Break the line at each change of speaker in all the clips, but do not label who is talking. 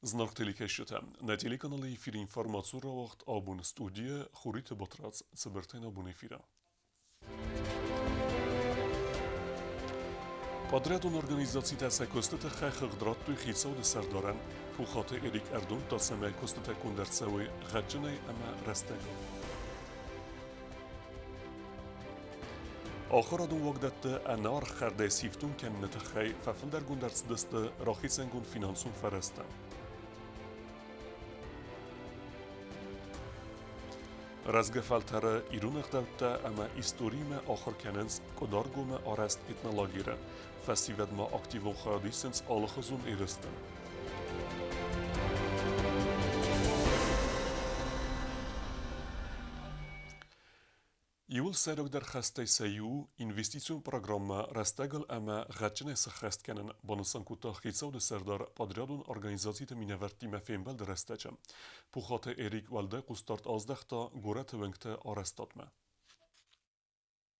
Зынаргъ телекӕсджытӕ, нӕ телеканалы эфиры информацион рауагъд абон студийӕ Хуриты Батрадз цыбыртӕй нӕ бон эфиры. Подрядон организацитӕ сӕ куыстыты тыххӕй хыгъд радтой хицауады сӕрдарӕн Пухаты Эрик ӕрдомдта, цӕмӕй куыстытӕ конд ӕрцӕуой гъӕдджынӕй ӕмӕ рӕстӕгыл. Ахуырадон уагдӕтты ӕнӕаргъ хӕрдӕй сифтонг кӕныны тыххӕй фӕфылдӕргонд ӕрцыдысты рахицӕнгонд финансон фӕрӕзтӕ. Рӕзгӕ фӕлтӕры ирон ӕгъдӕуттӕ ӕмӕ историимӕ ахуыр кӕнынц Къуыдаргомы арӕзт этнолагеры. Фӕсивӕд ма активон хайад исынц алыхуызон ерысты. Иууыл сӕйрагдӕр хӕстӕй сӕ иу у инвестицион программӕ рӕстӕгыл ӕмӕ гъӕдджынӕй сыххӕст кӕнын, банысан кодта хицауады сӕрдар подрядон организациты минӕвӕрттимӕ фембӕлды рӕстӕджы. Пухаты Эрик уӕлдай хъусдард аздӕхта горӕты уӕнгты арӕзтадмӕ.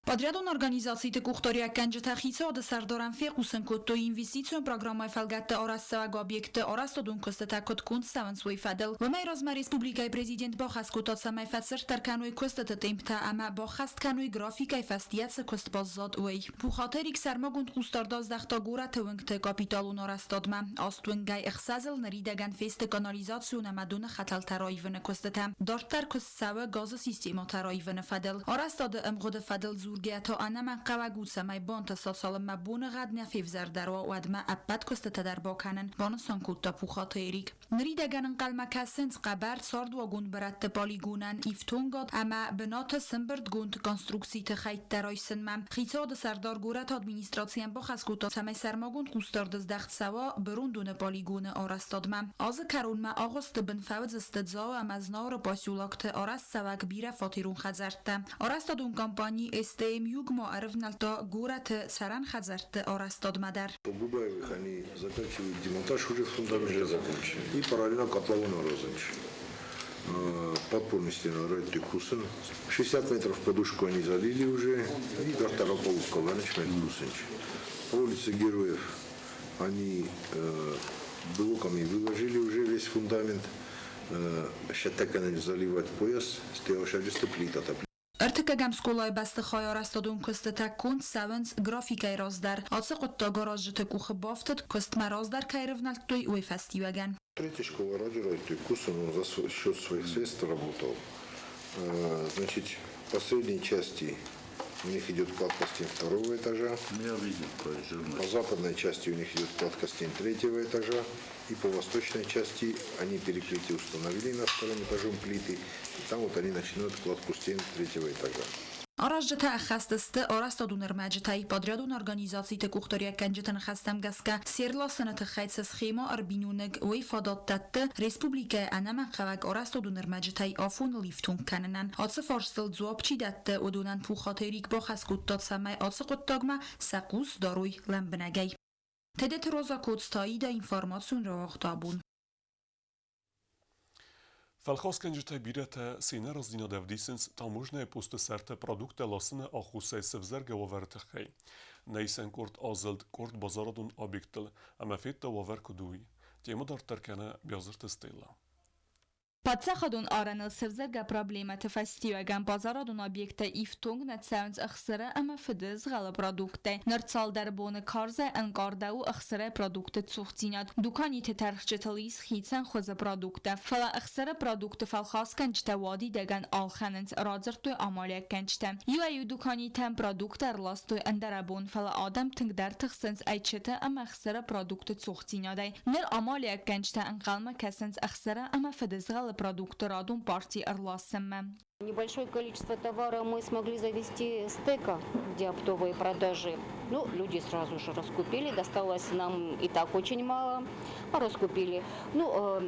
Подрядон организациты къухдариуӕггӕнджытӕ хицауады сӕрдарӕн фехъусын кодтой, инвестицион программӕйы фӕлгӕтты арӕзтцӕуӕг объектты арӕзтадон куыстытӕ куыд конд цӕуынц, уый фӕдыл. Уымӕй размӕ республикӕйы президент бахӕс кодта, цӕмӕй фӕцырддӕр кӕной куыстыты темптӕ ӕмӕ баххӕст кӕной графикӕй фӕстийӕ цы куыст баззад, уый. Пухаты Эрик сӕрмагонд хъусдард аздӕхта горӕты уынгты капиталон арӕзтадмӕ. Аст уынгӕй ӕхсӕзыл ныридӕгӕн фесты канализацион ӕмӕ доны хӕтӕлтӕ раивыны куыстытӕ. Дарддӕр куыст цӕуы газы системӕтӕ раивыны фӕдыл. Арӕзтады ӕмгъуыды фӕдыл дзургӕйӕ та ӕнӕмӕнгхъӕуӕг у, цӕмӕй бантыса, цалынмӕ боныгъӕд нӕ февзӕрдӕр уа, уӕдмӕ ӕппӕт куыстытӕ дӕр бакӕнын, банысан кодта Пухаты Эрик. Ныридӕгӕн ӕнхъӕлмӕ кӕсынц хъӕбӕр цардуагон бырӕтты полигонӕн ифтонгад ӕмӕ бынаты сӕмбырдгонд конструкциты хӕйттӕ райсынмӕ. Хицауады сӕрдар горӕты администрацийӕн бахӕс кодта, цӕмӕй сӕрмагонд хъусдард здӕхт цӕуа бырондоны полигоны арӕзтадмӕ. Азы кӕронмӕ агъуысты бын фӕуыдзысты Дзауы ӕмӕ Знауыры поселокты арӕзтцӕуӕг бирӕфатерон хӕдзӕрттӕ. Арӕзтадон компани СТМ Юг ма ӕрывнӕлдта горӕты цӕрӕн хӕдзӕртты арӕзтадмӕ дӕр.
По Губаевых они заканчивают демонтаж уже фундамента закончили и параллельно котлован разончили. Подпольный стену райты кусын. 60 метров подушку они залили уже, и до второго полукова начинают кусынч. По улице Героев они блоками выложили уже весь фундамент. Сейчас так они заливать пояс, стояла плита.
Ӕртыккӕгӕм скъолайы бӕстыхайы арӕзтадон куыстытӕ конд цӕуынц графикӕй раздӕр. Ацы хъуыддаг аразджыты къухы бафтыд, куыстмӕ раздӕр кӕй ӕрывнӕлдтой, уый фӕстиуӕгӕн.
Третья школа ради Кусын, он за счет своих средств работал. Значит, по средней части у них идет кладка стен второго этажа.
Ну, я видел,
по западной части у них идет кладка стен третьего этажа. И по восточной части они перекрытие установили на втором этажом плиты. И там вот они начинают кладку стен третьего этажа.
Аразджытӕ ӕххӕст сты арӕзтадон ӕрмӕджытӕй, подрядон организациты къухдариуӕггӕнджыты ныхӕстӕм гӕсгӕ, се рласыны тыххӕй цы схемӕ ӕрбиноныг, уый фадат дӕтты республикӕйы ӕнӕмӕнгхъӕуӕг арӕзтадон ӕрмӕджытӕй афоныл ифтонг кӕнынӕн. Ацы фарстыл дзуапп чи дӕтты, уыдонӕн Пухаты Эрик бахӕс кодта, цӕмӕй ацы хъуыддагмӕ сӕ хъус дарой лӕмбынӕгӕй. Тедеты Роза Коцтаида информацион рауагъд абон.
Фӕлхасгӕнджытӕй бирӕтӕ се нӕраздзинад ӕвдисынц таможнӕйы посты сӕрты продукттӕ ласыны аххосӕй сӕвзӕргӕ уавӕры тыххӕй. Нӕ исӕн къорд азылд къорд базарадон объекттыл ӕмӕ федта уавӕр куыд у, уый. Темӕ дарддӕр кӕны Биазырты Стеллӕ.
Паддзахадон арӕныл сӕвзӕргӕ проблемӕты фӕстиуӕгӕн базарадон объекттӕ ифтонг нӕ цӕуынц ӕхсыры ӕмӕ фыды згъӕлы продукттӕй. Ныр цалдӕр боны карзӕй ӕнкъардӕуы ӕхсырӕй продукты цухдзинад. Дуканиты тӕрхджытыл ис хицӕн хуызы продукттӕ, фӕлӕ ӕхсыры продукты фӕлхасгӕнджытӕ уадидӕгӕн ӕлхӕнынц, радзырдтой амалиуӕггӕнджытӕ. Иуӕй-иу дуканитӕм продукттӕ ӕрластой ӕндӕрӕбон, фӕлӕ адӕм тынгдӕр тыхсынц ӕйчыты ӕмӕ ӕхсыры продукты цухдзинадӕй. Ныр амалиуӕггӕнджытӕ ӕнхъӕлмӕ кӕсынц ӕхсыры ӕмӕ фыдызгъӕлы продукты радон парти ӕрласынмӕ.
Небольшое количество товара мы смогли завести с ТЭКа, где оптовые продажи. Ну, люди сразу же раскупили, досталось нам и так очень мало, а раскупили. Ну,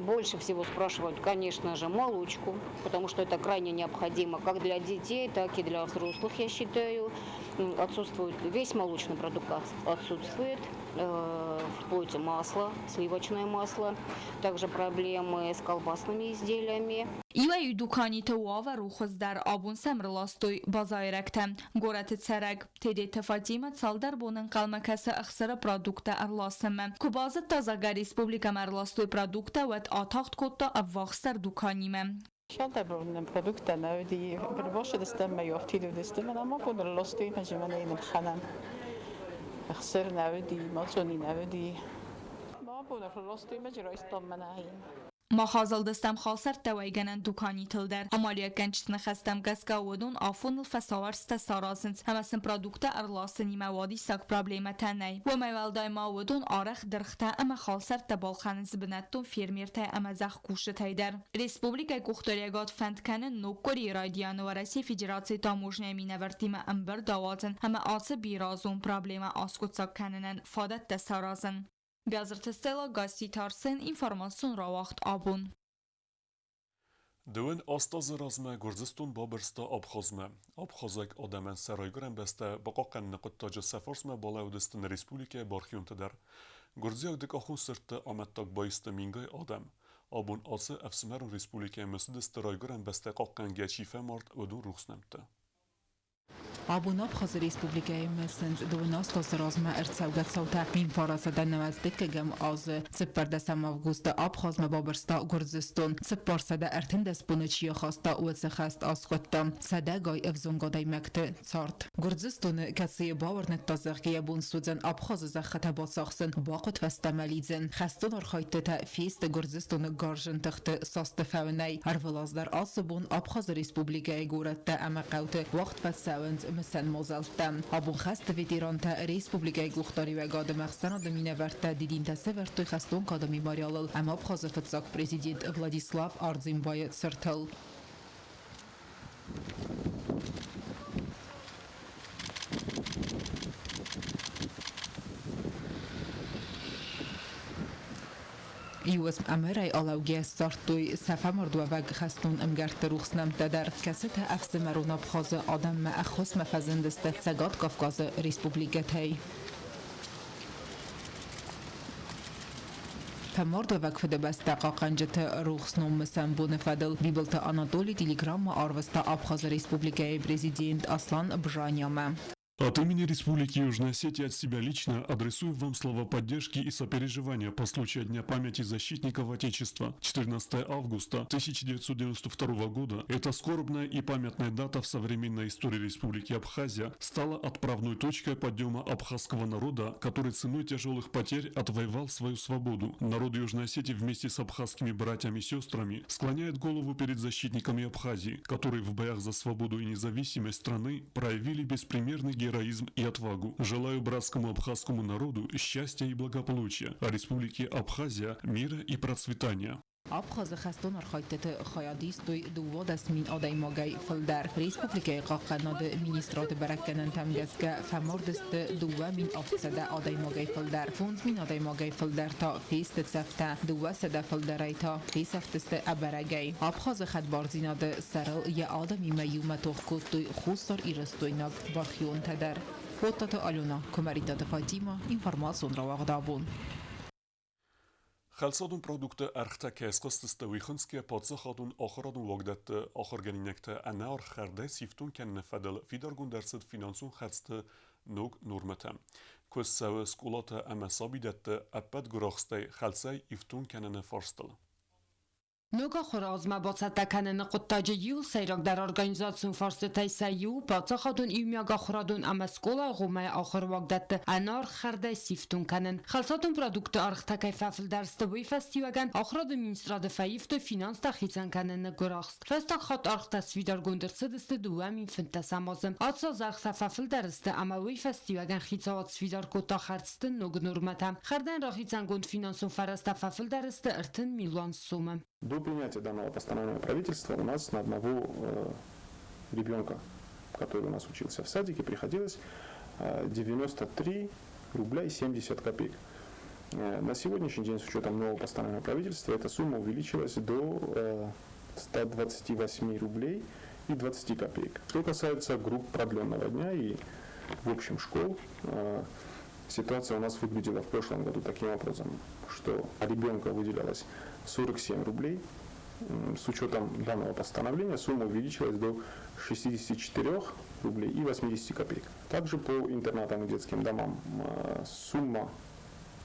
больше всего спрашивают, конечно же, молочку, потому что это крайне необходимо как для детей, так и для взрослых, я считаю. Отсутствует весь молочный продукт отсутствует, вплоть масла, сливочное масло, также проблемы с колбасными изделиями.
Иуӕй-иу дуканиты уавӕр у хуыздӕр, абон сӕм ӕрластой базайрӕгтӕ. Горӕты цӕрӕг Тедеты Фатимӕ цалдӕр боны ӕнхъӕлмӕ кӕсы ӕхсыры продукттӕ ӕрласынмӕ. Куы базыдта, зӕгъгӕ, республикӕмӕ ӕрластой продукттӕ, уӕд атагъд кодта ӕввахсдӕр дуканимӕ.
Цалдӕр продукттӕ нӕ уыди, ӕрбацыдыстӕм ӕмӕ афтид уыдысты. Мӕнӕ ма абон ӕрластой, ӕмӕ мӕнӕ йын ӕлхӕнӕм. Ӕхсыр нӕ уыди, мацъони нӕ уыди. Ма абон ӕрластой ӕмӕ райстам мӕнӕ йын.
Мах азылдыстӕм халсӕрттӕ уӕйгӕнӕн дуканитыл дӕр. Амалиуӕггӕнджыты ныхӕстӕм гӕсгӕ уыдон афоныл фӕсауӕрцтӕ саразынц ӕмӕ сын продукттӕ ӕрласынимӕ уадиссаг проблемӕтӕ нӕй. Уымӕй уӕлдай ма уыдон арӕх дыргътӕ ӕмӕ халсӕрттӕ балхӕнынц бынӕттон фермертӕй ӕмӕ зӕхкусджытӕй дӕр. Республикӕйы къухдариуӕгад фӕнд кӕны ног къуырийы райдианы Уӕрӕсейы Федерацийы таможнӕйы минӕвӕрттимӕ ӕмбырд ауадзын ӕмӕ ацы бирӕазон проблемӕ аскъуыддзаг кӕнынӕн фадӕттӕ саразын. Биазырты Стелла, Гасситы Арсен, информацион рауагъд абон.
Дыууын азы размӕ Гуырдзыстон бабырста Абхазмӕ. Абхазаг адӕмӕн сӕ райгуырӕн бӕстӕ бахъахъхъӕныны хъуыддаджы сӕ фарсмӕ балӕууыдысты нӕ республикӕйы бархионтӕ дӕр. Гуырдзиаг дыкъахон сырдты амӕттаг баисты мингай адӕм. Абон ацы ӕфсымӕрон республикӕйы мысыдысты райгуырӕн бӕстӕ хъахъхъӕнгӕ чи фӕмард, уыдон рухс нӕмттӕ.
Абон Абхазы Республикӕйы мысынц 12 азы размӕ ӕрцӕугӕ цаутӕ 1999 азы 14 августы Абхазмӕ бабырста Гуырдзыстон. 413 боны чи ахаста, уыцы хӕст аскъуыдта сӕдӕгай ӕвзонг адӕймӕгты цард. Гуырдзыстоны, кӕцыйы бауырныдта, зӕгъгӕ, йӕ бон суыдзӕн Абхазы зӕххытӕ бацахсын, бахъуыд фӕстӕмӕ лидзын. Хӕстон архайдтытӕ фесты Гуырдзыстоны гарзджын тыхты састы фӕуынӕй. Ӕрвылаз дӕр ацы бон Абхазы Республикӕйы горӕттӕ ӕмӕ хъӕуты уагъд фӕцӕуынц мысӕн мадзӕлттӕ. Абон хӕсты ветерантӕ республикӕйы къухдариуӕгады ӕхсӕнады минӕвӕрттӕ дидинтӕ сӕвӕрдтой хӕстон кады мемориалыл ӕмӕ Абхазы фыццаг президент Владислав Ардзинбайы цыртыл. Иу ӕмырӕй алӕугӕ ссардтой сӕ фӕмардуӕвӕг хӕстон ӕмгӕртты рухс нӕмттӕ дӕр, кӕцытӕ ӕфсымӕрон Абхазы адӕммӕ ӕххуысмӕ фӕзындысты Цӕгат Кавказы республикӕтӕй. Фӕмардуӕвӕг Фыдыбӕстӕ хъахъхъӕнджыты рухс ном мысӕн боны фӕдыл Бибылты Анатоли телеграммӕ арвыста Абхазы Республикӕйы президент Аслан Бжаниамӕ.
От имени Республики Южная Осетия от себя лично адресую вам слова поддержки и сопереживания по случаю Дня памяти защитников Отечества. 14 августа 1992 года – эта скорбная и памятная дата в современной истории Республики Абхазия стала отправной точкой подъема абхазского народа, который ценой тяжелых потерь отвоевал свою свободу. Народ Южной Осетии вместе с абхазскими братьями и сестрами склоняет голову перед защитниками Абхазии, которые в боях за свободу и независимость страны проявили беспримерный героизм и отвагу. Желаю братскому абхазскому народу счастья и благополучия, а Республике Абхазия мира и процветания.
Абхазы хӕстон архайдтыты хайад истой 12 000 адӕймагӕй фылдӕр. Республикӕйы хъахъхъӕнынады министрады бӕрӕггӕнӕнтӕм гӕсгӕ фӕмард сты 2700 адӕймагӕй фылдӕр. 5000 адӕймагӕй фылдӕр та фесты цӕфтӕ, 200 фылдӕрӕй та фесӕфтысты ӕбӕрӕгӕй. Абхазы хӕдбардзинады сӕрыл йӕ адӕмимӕ иумӕ тох кодтой Хуссар Ирыстойнаг бархионтӕ дӕр. Оттаты Алена, Куымӕридтаты Фатима, информацион рауагъд абон.
Хӕлцадон продуктты ӕргътӕ кӕй схызтысты, уый хынцгӕ паддзахадон ахуырадон уагдӕтты ахуыргӕнинӕгтӕ ӕнӕаргъ хӕрдӕй сифтонг кӕныны фӕдыл фидаргонд ӕрцыд финансон хӕрдзты ног нормӕтӕ. Куыст цӕуы скъолатӕ ӕмӕ сабидӕтты ӕппӕт гуырахстӕй хӕлцӕй ифтонг кӕныны фарстыл.
Ног ахуыры азмӕ бацӕттӕ кӕныны хъуыддаджы иу сӕйрагдӕр организацион фарстытӕй сӕ иу паддзахадон иумиаг ахуырадон ӕмӕ скъолаагъоммӕйы ахуыры уагдӕтты ӕнӕаргъ хӕрдӕй сифтонг кӕнын. Хӕлцадон продуктты ӕргътӕ кӕй фӕфылдӕр сты, уый фӕстиуӕгӕн ахуырады министрады фӕивтой финанстӕ хицӕн кӕныны гуырахст. Фӕстаг хатт ӕргътӕ сфидаргонд ӕрцыдысты 2015 азы. Ацы аз ӕргътӕ фӕфылдӕр сты ӕмӕ уый фӕстиуӕгӕн хицауад сфидар кодта хӕрдзты ног нормӕтӕ. Хӕрдӕн рахицӕнгонд финансон фӕрӕзтӕ фӕфылдӕр сты 30 милуан сомы.
До принятия данного постановления правительства у нас на одного ребенка, который у нас учился в садике, приходилось 93 рубля и 70 копеек. На сегодняшний день, с учетом нового постановления правительства, эта сумма увеличилась до 128 рублей и 20 копеек. Что касается групп продленного дня и, в общем, школ, ситуация у нас выглядела в прошлом году таким образом, что ребенка выделялось 47 рублей. с учетом данного постановления сумма увеличилась до 64 рублей и 80 копеек. Также по интернатам и детским домам сумма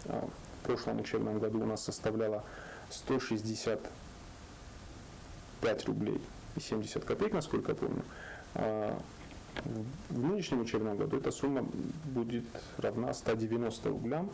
в прошлом учебном году у нас составляла 165 рублей и 70 копеек, насколько я помню. В нынешнем учебном году эта сумма будет равна 190 рублям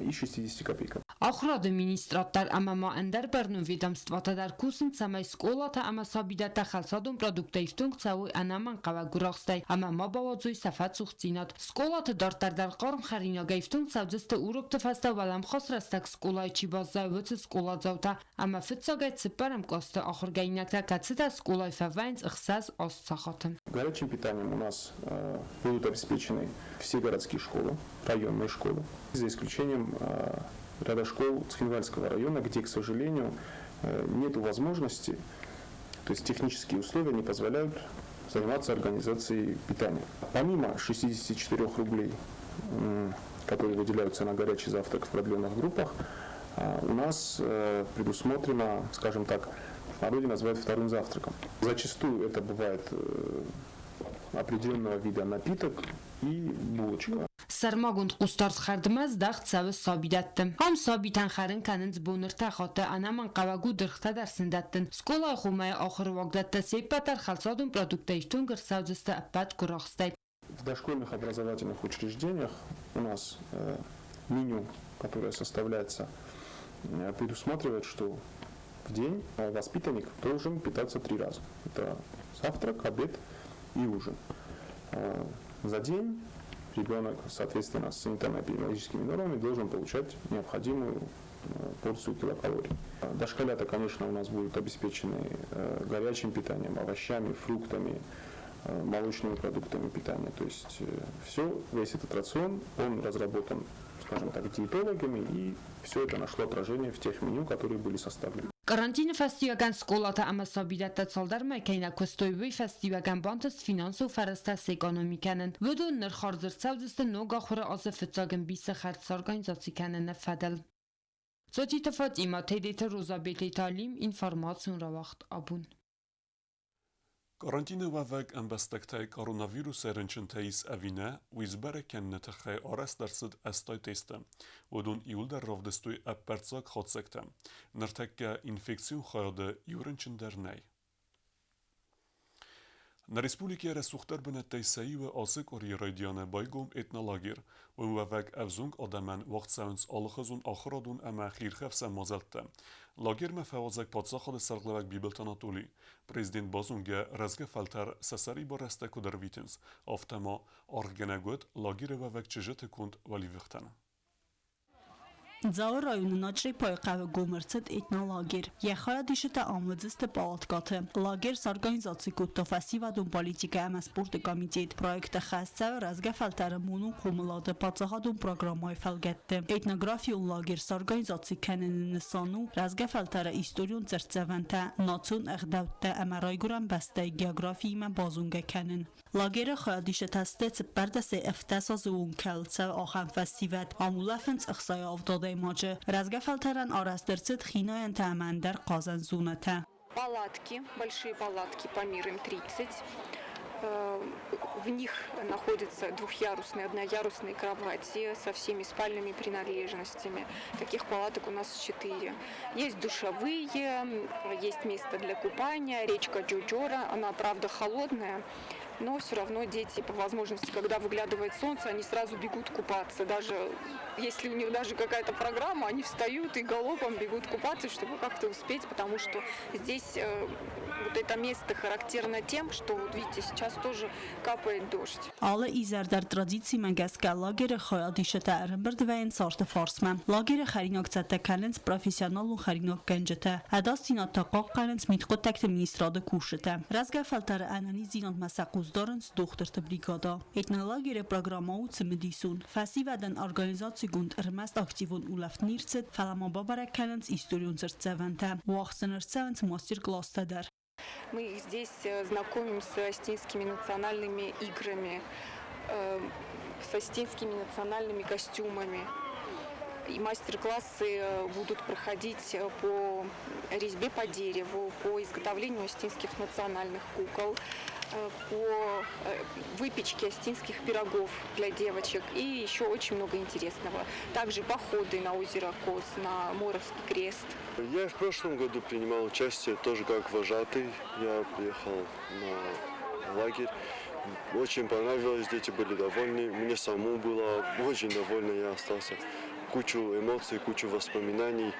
и 60 копейкам.
Ахуырады министрад дӕр ӕмӕ ма ӕндӕр бӕрнон ведомствотӕ дӕр кусынц, цӕмӕй скъолатӕ ӕмӕ сабидӕттӕ хӕлцадон продукттӕй ифтонг цӕуой ӕнӕмӕнгхъӕуӕг гуырахстӕй ӕмӕ ма бауадзой сӕ фӕцухдзинад. Скъолаты дарддӕр дӕр хъарм хӕринагӕй ифтонг цӕудзысты урокты фӕстӕ уӕлӕмхас рӕстӕг скъолайы чи баззайы, уыцы скъоладзаутӕ ӕмӕ фыццагӕй цыппӕрӕм кълӕсты ахуыргӕнинӕгтӕ, кӕцытӕ скъолайы фӕвӕййынц 6-8 сахаты.
Горячим питанием у нас будут обеспечены все городские школы, районные школы, за исключением ряда школ Цхинвальского района, где, к сожалению, нет возможности, то есть технические условия не позволяют заниматься организацией питания. Помимо 64 рублей, которые выделяются на горячий завтрак в продленных группах, у нас предусмотрено, скажем так, в народе называют вторым завтраком. Зачастую это бывает определенного вида напиток и булочка.
Сӕрмагонд хъусдард хӕрдмӕ здӕхт цӕуы сабидӕтты. Ам сабитӕн хӕрын кӕнынц бон ӕртӕ хатты, ӕнӕмӕнгхъӕуӕг у дыргътӕ дӕр сын дӕттын. Скъолайы хомӕйы ахуыры уагдӕттӕ се ппӕт дӕр хӕлцадон продукттӕй ифтонг ӕрцӕудзысты ӕппӕт гуырахстӕй.
В дошкольных образовательных учреждениях у нас меню, которое составляется, предусматривает, что в день воспитанник должен питаться 3 раза. Это завтрак, обед и ужин. За день ребенок, соответственно, с санитарно-эпидемиологическими нормами должен получать необходимую порцию килокалорий. Дошколята, конечно, у нас будут обеспечены горячим питанием, овощами, фруктами, молочными продуктами питания. То есть все, весь этот рацион, он разработан, скажем так, диетологами, и все это нашло отражение в тех меню, которые были составлены.
Карантины фӕстиуӕгӕн скъолатӕ ӕмӕ сабидӕттӕ цалдӕр мӕй кӕй нӕ куыстой, уый фӕстиуӕгӕн бантыст финансон фӕрӕзтӕ сэкономи кӕнын. Уыдон ныр хардз ӕрцӕудзысты ног ахуыры азы фыццаг ӕмбисы хӕрд сорганизаци кӕныны фӕдыл. Цоциты Фатима, Тедеты Роза, Бететы Алим, информацион рауагъд Абон.
Карантины уӕвӕг ӕмбӕстӕгтӕй коронавирусӕй рынчынтӕ ис ӕви нӕ, уый сбӕрӕг кӕныны тыххӕй арӕзт ӕрцыд 80 тесты. Уыдон иуылдӕр равдыстой ӕппӕрццаг хатдзӕгтӕ. Ныртӕккӕ инфекцион хайады иу рынчын дӕр нӕй. Нӕ республикӕйы рӕсугъддӕр бынӕттӕй сӕ иуы ацы къуырийы райдианы байгом этнолагер. Уым уӕвӕг ӕвзонг адӕмӕн уагъд цӕуынц алыхуызон ахуырадон ӕмӕ хиирхӕфсӕн мадзӕлттӕ. Лагермӕ фӕуадзӕг паддзахады сӕргълӕууӕг Бибылты Анатолий. Президент базонгӕ рӕзгӕ фӕлтӕр сӕ сӕрибар рӕстӕг куыд ӕрвитынц, афтӕ ма аргъгӕнӕг уыд лагеры уӕвӕг чызджыты конд уӕливыхтӕн.
Дзауы районы Начъепайы хъӕуы гом ӕрцыд этнолагерь. Йӕ хайадисджытӕ ам уыдзысты палаткӕты. Лагерь сорганизаци кодта фӕсивӕдон политикӕ ӕмӕ спорты комитет. Проекты хӕс цӕуы рӕзгӕ фӕлтӕры монон хъомылады паддзахадон программӕйы фӕлгӕтты. Этнографион лагерь сорганизаци кӕныны нысан у рӕзгӕ фӕлтӕры историон цыртдзӕвӕнтӕ, национ ӕгъдӕуттӕ ӕмӕ райгуырӕн бӕстӕйы географиимӕ базонгӕ кӕнын. Лагеры хайадисджытӕ сты цыппӕрдӕсӕй 17 азы онг кӕлцӕ ахӕм фӕсивӕд. Ам улӕфынц 67 адӕймаджы. Рӕзгӕ фӕлтӕрӕн арӕзт ӕрцыд хинайӕнтӕ ӕмӕ ӕндӕр хъазӕн зонӕтӕ.
Палатки, большие палатки по мирам 30. В них находятся двухъярусные, одноярусные кровати со всеми спальными принадлежностями. Таких палаток у нас 4. Есть душевые, есть место для купания, речка Джуджора, она, правда, холодная, но все равно дети по возможности, когда выглядывает солнце, они сразу бегут купаться. Даже если у них даже какая-то программа, они встают и галопом бегут купаться, чтобы как-то успеть, потому что здесь вот это место характерно тем, что, вот видите, сейчас тоже капает дождь.
Алы изӕр дӕр традицимӕ гӕсгӕ лагеры хайадисджытӕ ӕрӕмбырд вӕййынц арты фарсмӕ. Лагеры хӕринаг цӕттӕ кӕнынц профессионалон хӕринаггӕнджытӕ. Ӕдасдзинад та хъахъхъӕнынц мидхъуыддӕгты министрады кусджытӕ. Рӕзгӕ фӕлтӕры ӕнӕниздзинадмӕ сӕ хъус дарынц дохтырты бригада. Этнолагеры программӕ у цымыдисон. Фӕсивӕдӕн организацигонд ӕрмӕст активон улӕфт не рцыд, фӕлӕ ма бабӕрӕг кӕнынц историон цыртдзӕвӕнтӕ. Уагъд сын ӕрцӕуынц мастер-класстӕ дӕр.
Мы их здесь знакомим с осетинскими национальными играми, с осетинскими национальными костюмами. И мастер-классы будут проходить по резьбе по дереву, по изготовлению осетинских национальных кукол, по выпечке осетинских пирогов для девочек и еще очень много интересного. Также походы на озеро Коз, на Моровский крест.
Я в прошлом году принимал участие тоже как вожатый. Я приехал на лагерь. Очень понравилось, дети были довольны. Мне самому было очень довольно, я остался. Кучу эмоций, кучу воспоминаний.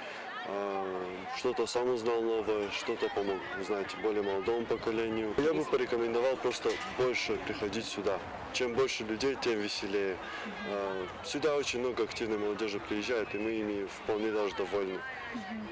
Что-то сам узнал новое, что-то помог узнать более молодому поколению. Я бы порекомендовал просто больше приходить сюда. Чем больше людей, тем веселее. Сюда очень много активной молодежи приезжает, и мы ими вполне даже довольны.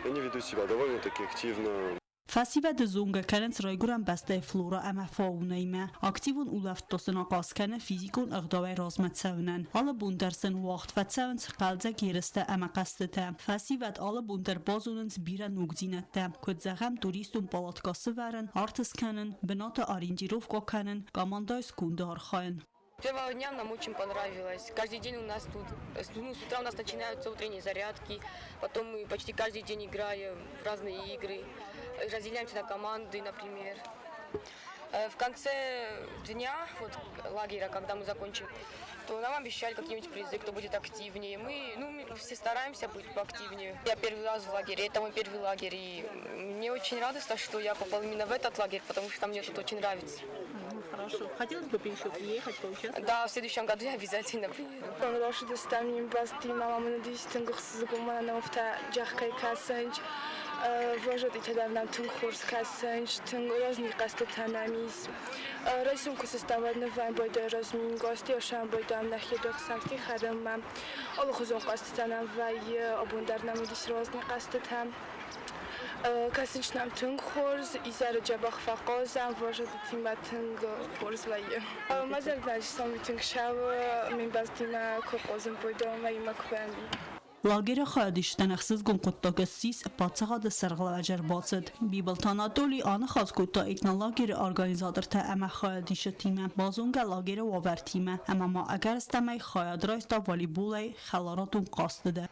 Они ведут себя довольно-таки активно.
Фӕсивӕды зонгӕ кӕнынц райгуырӕн бӕстӕйы флорӕ ӕмӕ фаунаимӕ, активон улӕфт сын ахъаз кӕны физикон ӕгъдауӕй размӕ цӕуынӕн. Алы бон дӕр сын уагъд фӕцӕуынц хъӕлдзӕг ерыстӕ ӕмӕ хъӕзтытӕ. Фӕсивӕд алы бон дӕр базонынц бирӕ ногдзинӕдтӕ, куыд зӕгъӕм, туристон палаткӕ сывӕрын, арт скӕнын, бынаты ориентировкӕ кӕнын, командӕйы сконды архайын.
Первого дня нам очень понравилось. Каждый день у нас тут, ну, с утра у нас начинаются утренние зарядки, потом мы почти каждый день играем в разные игры, разделяемся на команды, например. В конце дня, вот лагеря, когда мы закончим, то нам обещали какие-нибудь призы, кто будет активнее. Мы, ну, мы все стараемся быть поактивнее. Я первый раз в лагере, это мой первый лагерь, и мне очень радостно, что я попал именно в этот лагерь, потому что мне тут очень нравится.
Хорошо. Хотелось бы еще приехать, поучаствовать?
Да, в следующем году я обязательно приеду.
Вожатыйтӕ дӕр нӕм тынг хорз кӕсынц, тынг разный хъӕзтытӕ нӕм ис. Райсом куы сыстӕм, уӕд нывӕн байдайы разминка, стӕй сӕмбӕлдӕм нӕхи дӕхсӕвты хӕрынмӕ. Алыхуызон хъӕзтытӕ нӕм вӕййы, абон дӕр нӕм уыдис разный хъӕзтытӕ. Кӕсынц нӕм тынг хорз, изӕры дзӕбӕх фӕхъазӕм, вожатытимӕ тынг хорз вӕййы. Мӕ зӕрдӕ сӕм тынг цӕуы, ме мбӕлттимӕ куы хъазын байдайӕм, уыимӕ куы вӕййӕм.
Лагеры хайадисджытӕн ӕхсызгон хъуыддаг ссис паддзахады сӕргълӕууӕджы ӕрбацыд. Бибылты Анатоли аныхас кодта этнолагеры организатортӕ ӕмӕ хайадисджытимӕ, базонгӕ лагеры уавӕртимӕ ӕмӕ ма ӕгӕрыстӕмӕй хайад райста волейболӕй хӕларадон хъазты дӕр.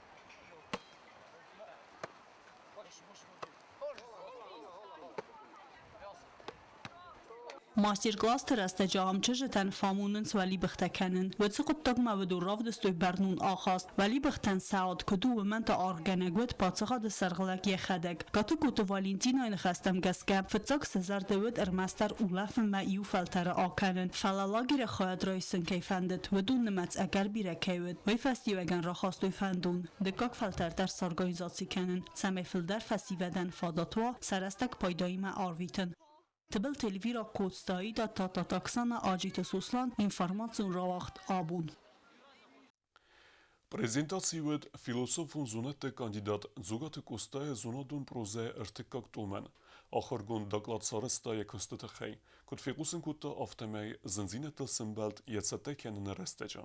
Мастер-классты рӕстӕджы ам чызджытӕн фӕамонынц уӕлибӕхтӕ кӕнын. Уыцы хъуыддагмӕ уыдон равдыстой бӕрнон ахаст. Уӕлибӕхтӕн сӕ ад куыд у, уымӕн та аргъгӕнӕг уыд паддзахады сӕргълӕг йӕхӕдӕг. Гатыгкоты Валентинайы ныхӕстӕм гӕсгӕ, фыццаг сӕ зӕрды уыд ӕрмӕстдӕр улӕфынмӕ иу фӕлтӕры акӕнын, фӕлӕ лагеры хайад райсын кӕй фӕндыд, уыдон нымӕц ӕгӕр бирӕ кӕй уыд, уый фӕстиуӕгӕн рахастой фӕндон дыккаг фӕлтӕр дӕр сорганизаци кӕнын, цӕмӕй фылдӕр фӕсивӕдӕн фадат уа сӕ рӕстӕг пайдаимӕ арвитын. Тыбылты Эльвира Коцтаида, Тататы Оксана, Аджиты Сослан, информацион рауагъд Абон.
Презентаци уыд философон зонӕдты кандидат Дзугаты Къостайы зонадон прозӕйы ӕртыккаг томӕн. Ахуыргонд доклад сарӕзта йӕ куысты тыххӕй. Куыд фехъусын кодта, афтӕмӕй зындзинӕдтыл сӕмбӕлд йӕ цӕттӕ кӕныны рӕстӕджы.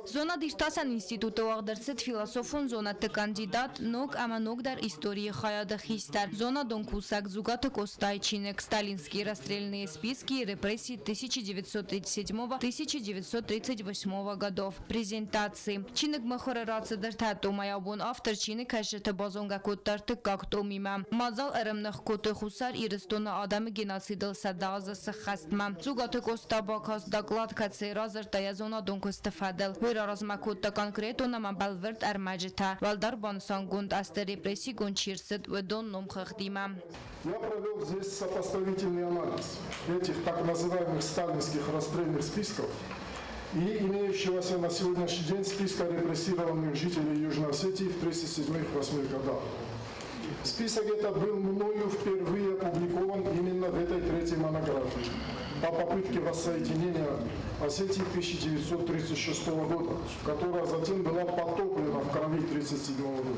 Зонад-иртасӕн институты уагъд ӕрцыд философон зонӕдты кандидат, ног ӕмӕ ногдӕр историйы хайады хистӕр, зонадон кусӕг Дзугаты Къостайы чиныг «Сталинские расстрельные списки и репрессии 1937-1938 годов» презентаци. Чиныг мыхуыры рацыд ӕртӕ томӕй, абон автор чиныгкӕсджыты базонгӕ кодта ӕртыккаг томимӕ. Мадзал ӕрӕмных кодтой Хуссар Ирыстоны адӕмы геноцидыл 100 азы сыххӕстмӕ. Дзугаты Къоста бакаст доклад, кӕцыйы радзырдта йӕ зонадон куысты фӕдыл. Уый раразмӕ кодта конкретон ӕмӕ бӕлвырд ӕрмӕджытӕ, уӕлдӕр банысангонд азты репрессигонд чи рцыд, уыдон номхыгъдимӕ.
Я провел здесь сопоставительный анализ этих так называемых сталинских расстрельных списков и имеющегося на сегодняшний день списка репрессированных жителей Южной Осетии в 1937-1938 годах. Список этот был мною впервые опубликован именно в этой третьей монографии по попытке воссоединения Осетии 1936 года, которая затем была потоплена в крови 1937 года.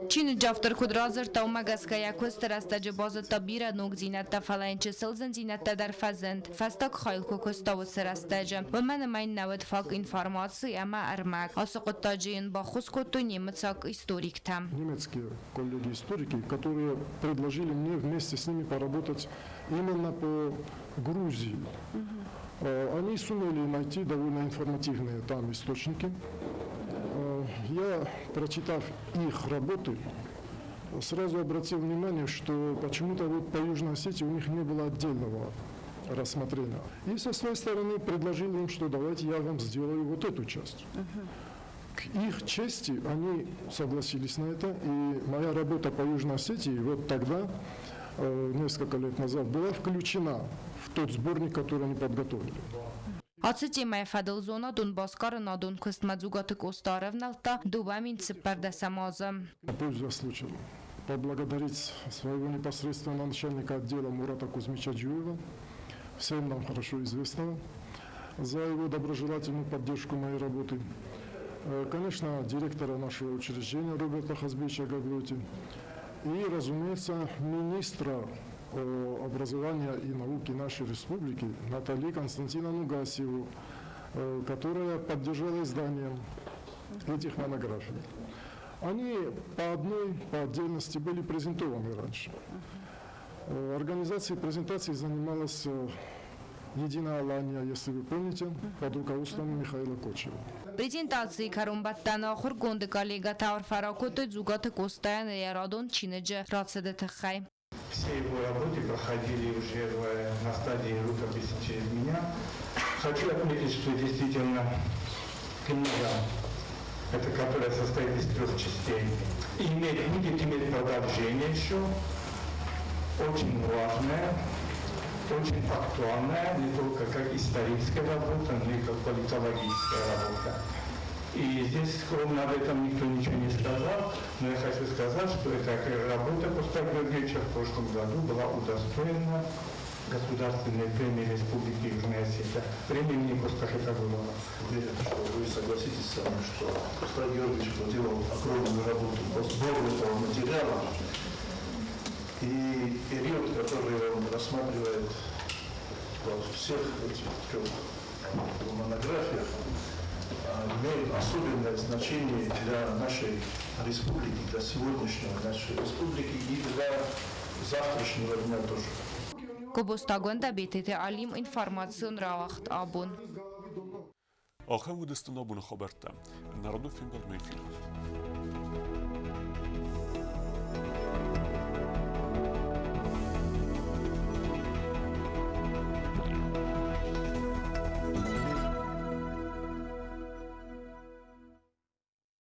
Чиныджы автор куыд радзырдта, уымӕ гӕсгӕ йӕ куысты рӕстӕджы базыдта бирӕ ногдзинӕдтӕ, фӕлӕ йын чысыл зындзинӕдтӕ дӕр фӕзынд, фӕстаг хайыл куы куыста, уыцы рӕстӕджы. Уымӕн ӕмӕ йын нӕ уыд фаг информаци ӕмӕ ӕрмӕг. Ацы хъуыддаджы йын баххуыс кодтой немыцаг историктӕ.
Немецкие коллеги-историки, которые предложили мне вместе с ними поработать именно по Грузии. Они сумели найти довольно информативные там источники. Я, прочитав их работы, сразу обратил внимание, что почему-то вот по Южной Осетии у них не было отдельного рассмотрения. И со своей стороны предложил им, что давайте я вам сделаю вот эту часть. К их чести они согласились на это, и моя работа по Южной Осетии вот тогда, несколько лет назад, была включена в тот сборник, который они подготовили.
Ацы темӕйы фӕдыл зонадон басгарынадон куыстмӕ Дзугаты Къоста ӕрӕвнӕлдта 2014 азы.
Пользуясь случаем, поблагодарить своего непосредственного начальника отдела Мурата Кузьмича Джуева, всем нам хорошо известного, за его доброжелательную поддержку моей работы. Конечно, директора нашего учреждения Роберта Хазбича Гаглоти и, разумеется, министра образования и науки нашей республики Натальи Константиновну Гасиеву, которая поддержала издание этих монографий. Они по одной, по отдельности были презентованы раньше. Организацией презентации занималась Единая Алания, если вы помните, под руководством Михаила Кочева.
Презентацийы кӕронбӕттӕны ахуыргонды коллегӕтӕ арфӕ ракодтой Дзугаты Къостайӕн йӕ радон чиныджы рацыды тыххӕй.
Все его работы проходили уже на стадии рукописи через меня. Хочу отметить, что действительно книга, это которая состоит из трех частей, будет иметь продолжение еще, очень важное, очень актуальная, не только как историческая работа, но и как политологическая работа. И здесь скромно об этом никто ничего не сказал, но я хочу сказать, что эта работа Коста Георгиевича в прошлом году была удостоена Государственной премии Республики Южная Осетия, премии имени Коста Хетагурова.
Уверен, что вы согласитесь со мной, что Коста Георгиевич проделал огромную работу по сбору этого материала. И период, который он рассматривает во всех этих трех монографиях, имеет особенное значение для нашей республики, для сегодняшнего нашей республики и для завтрашнего дня тоже.
Гобозты Агуындӕ, Бететы Алим, информацион рауагъд Абон.
Ахӕм уыдысты нӕ абоны хабӕрттӕ. Нӕ радон фембӕлдмӕ эфиры.